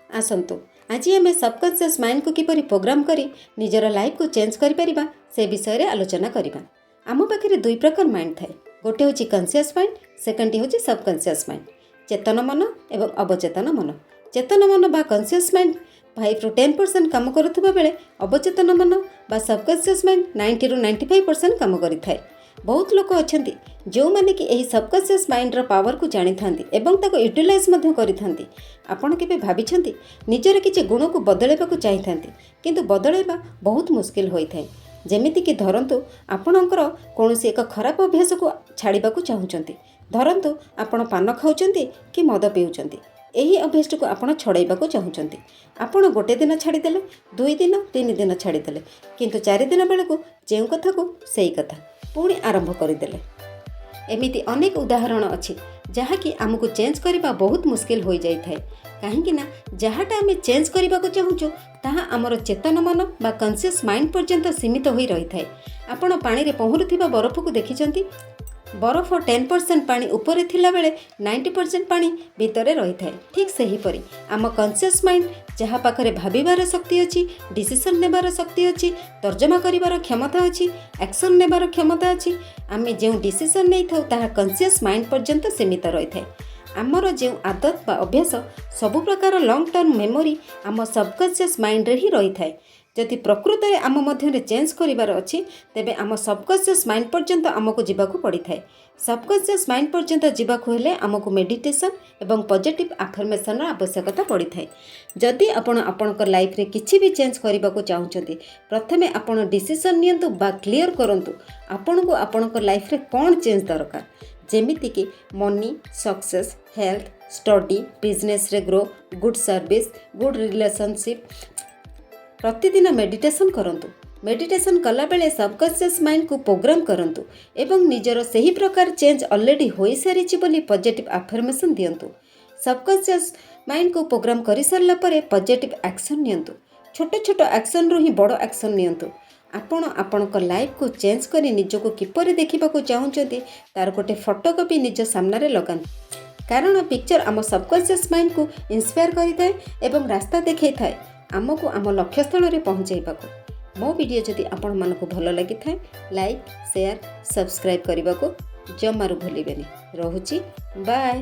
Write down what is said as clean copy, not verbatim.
ଆସନ୍ତୁ, ଆଜି ଆମେ ସବକନସିୟସ୍ ମାଇଣ୍ଡକୁ କିପରି ପ୍ରୋଗ୍ରାମ କରି ନିଜର ଲାଇଫକୁ ଚେଞ୍ଜ କରିପାରିବା, ସେ ବିଷୟରେ ଆଲୋଚନା କରିବା। ଆମ ପାଖରେ ଦୁଇ ପ୍ରକାର ମାଇଣ୍ଡ ଥାଏ। ଗୋଟେ ହେଉଛି କନସିୟସ୍ ମାଇଣ୍ଡ, ସେକେଣ୍ଡଟି ହେଉଛି ସବକନସିୟସ୍ ମାଇଣ୍ଡ। ଚେତନ ମନ ଏବଂ ଅବଚେତନ ମନ। ଚେତନ ମନ ବା କନସିୟସ୍ ମାଇଣ୍ଡ 5ରୁ 10% କାମ କରୁଥିବା ବେଳେ ଅବଚେତନ ମନ ବା ସବକନସିୟସ୍ ମାଇଣ୍ଡ 90ରୁ 95% କାମ କରିଥାଏ। ବହୁତ ଲୋକ ଅଛନ୍ତି, ଯେଉଁମାନେ କି ଏହି ସବକନସିୟସ୍ ମାଇଣ୍ଡର ପାୱାରକୁ ଜାଣିଥାନ୍ତି ଏବଂ ତାକୁ ୟୁଟିଲାଇଜ୍ ମଧ୍ୟ କରିଥାନ୍ତି। ଆପଣ କେବେ ଭାବିଛନ୍ତି, ନିଜର କିଛି ଗୁଣକୁ ବଦଳାଇବାକୁ ଚାହିଁଥାନ୍ତି, କିନ୍ତୁ ବଦଳାଇବା ବହୁତ ମୁସ୍କିଲ ହୋଇଥାଏ? ଯେମିତିକି ଧରନ୍ତୁ, ଆପଣଙ୍କର କୌଣସି ଏକ ଖରାପ ଅଭ୍ୟାସକୁ ଛାଡ଼ିବାକୁ ଚାହୁଁଛନ୍ତି। ଧରନ୍ତୁ, ଆପଣ ପାନ ଖାଉଛନ୍ତି କି ମଦ ପିଉଛନ୍ତି। ଏହି ଅଭ୍ୟାସଟିକୁ ଆପଣ ଛଡ଼ାଇବାକୁ ଚାହୁଁଛନ୍ତି। ଆପଣ ଗୋଟେ ଦିନ ଛାଡ଼ିଦେଲେ, 2 ଦିନ, 3 ଦିନ ଛାଡ଼ିଦେଲେ, କିନ୍ତୁ 4 ଦିନ ବେଳକୁ ଯେଉଁ କଥାକୁ ସେଇ କଥା, ପୁଣି ଆରମ୍ଭ କରିଦେଲେ। ଏମିତି ଅନେକ ଉଦାହରଣ ଅଛି, ଯାହାକି ଆମକୁ ଚେଞ୍ଜ କରିବା ବହୁତ ମୁସ୍କିଲ ହୋଇଯାଇଥାଏ। କାହିଁକି ନା ଯାହାଟା ଆମେ ଚେଞ୍ଜ କରିବାକୁ ଚାହୁଁଛୁ, ତାହା ଆମର ଚେତନ ମନ ବା କନସିୟସ୍ ମାଇଣ୍ଡ ପର୍ଯ୍ୟନ୍ତ ସୀମିତ ହୋଇ ରହିଥାଏ। ଆପଣ ପାଣିରେ ପହଁରୁଥିବା ବରଫକୁ ଦେଖିଛନ୍ତି। ବରଫ 10% ପାଣି ଉପରେ ଥିଲାବେଳେ 90% ପାଣି ଭିତରେ ରହିଥାଏ। ଠିକ୍ ସେହିପରି ଆମ କନସିୟସ୍ ମାଇଣ୍ଡ, ଯାହା ପାଖରେ ଭାବିବାର ଶକ୍ତି ଅଛି, ଡିସିସନ୍ ନେବାର ଶକ୍ତି ଅଛି, ତର୍ଜମା କରିବାର କ୍ଷମତା ଅଛି, ଆକ୍ସନ୍ ନେବାର କ୍ଷମତା ଅଛି, ଆମେ ଯେଉଁ ଡିସିସନ୍ ନେଇଥାଉ, ତାହା କନସିୟସ୍ ମାଇଣ୍ଡ ପର୍ଯ୍ୟନ୍ତ ସୀମିତ ରହିଥାଏ। ଆମର ଯେଉଁ ଆଦତ ବା ଅଭ୍ୟାସ, ସବୁ ପ୍ରକାର ଲଙ୍ଗ୍ ଟର୍ମ ମେମୋରି ଆମ ସବକନସିୟସ୍ ମାଇଣ୍ଡରେ ହିଁ ରହିଥାଏ। ଯଦି ପ୍ରକୃତରେ ଆମ ମଧ୍ୟରେ ଚେଞ୍ଜ କରିବାର ଅଛି, ତେବେ ଆମ ସବକନସିୟସ୍ ମାଇଣ୍ଡ ପର୍ଯ୍ୟନ୍ତ ଆମକୁ ଯିବାକୁ ପଡ଼ିଥାଏ। ସବକନସିୟସ୍ ମାଇଣ୍ଡ ପର୍ଯ୍ୟନ୍ତ ଯିବାକୁ ହେଲେ ଆମକୁ ମେଡ଼ିଟେସନ୍ ଏବଂ ପଜିଟିଭ୍ ଆଫର୍ମେସନ୍ର ଆବଶ୍ୟକତା ପଡ଼ିଥାଏ। ଯଦି ଆପଣ ଆପଣଙ୍କ ଲାଇଫରେ କିଛି ବି ଚେଞ୍ଜ କରିବାକୁ ଚାହୁଁଛନ୍ତି, ପ୍ରଥମେ ଆପଣ ଡିସିସନ୍ ନିଅନ୍ତୁ ବା କ୍ଲିଅର୍ କରନ୍ତୁ, ଆପଣଙ୍କୁ ଆପଣଙ୍କ ଲାଇଫରେ କ'ଣ ଚେଞ୍ଜ ଦରକାର। ଯେମିତିକି ମନି, ସକ୍ସେସ୍, ହେଲ୍ଥ, ଷ୍ଟଡି, ବିଜନେସ୍ରେ grow, good service, good relationship. ପ୍ରତିଦିନ ମେଡ଼ିଟେସନ୍ କରନ୍ତୁ। ମେଡ଼ିଟେସନ୍ କଲାବେଳେ ସବକନସିୟସ୍ ମାଇଣ୍ଡକୁ ପ୍ରୋଗ୍ରାମ କରନ୍ତୁ ଏବଂ ନିଜର ସେହି ପ୍ରକାର ଚେଞ୍ଜ ଅଲରେଡ଼ି ହୋଇସାରିଛି ବୋଲି ପଜିଟିଭ୍ ଆଫର୍ମେସନ୍ ଦିଅନ୍ତୁ। ସବକନସିୟସ୍ ମାଇଣ୍ଡକୁ ପ୍ରୋଗ୍ରାମ କରିସାରିଲା ପରେ ପଜିଟିଭ୍ ଆକ୍ସନ୍ ନିଅନ୍ତୁ। ଛୋଟ ଛୋଟ ଆକ୍ସନ୍ରୁ ହିଁ ବଡ଼ ଆକ୍ସନ୍ ନିଅନ୍ତୁ। ଆପଣ ଆପଣଙ୍କ ଲାଇଫକୁ ଚେଞ୍ଜ କରି ନିଜକୁ କିପରି ଦେଖିବାକୁ ଚାହୁଁଛନ୍ତି, ତାର ଗୋଟେ ଫଟୋକପି ନିଜ ସାମ୍ନାରେ ଲଗାନ୍ତୁ। କାରଣ ପିକ୍ଚର ଆମ ସବକନସିୟସ୍ ମାଇଣ୍ଡକୁ ଇନ୍ସପାୟାର କରିଥାଏ ଏବଂ ରାସ୍ତା ଦେଖାଇଥାଏ ଆମକୁ ଆମ ଲକ୍ଷ୍ୟସ୍ଥଳରେ ପହଞ୍ଚାଇବାକୁ। ମୋ ଭିଡ଼ିଓ ଯଦି ଆପଣମାନଙ୍କୁ ଭଲ ଲାଗିଥାଏ, ଲାଇକ୍, ସେୟାର, ସବସ୍କ୍ରାଇବ୍ କରିବାକୁ ଜମାରୁ ଭୁଲିବେନି। ରହୁଛି, ବାଏ।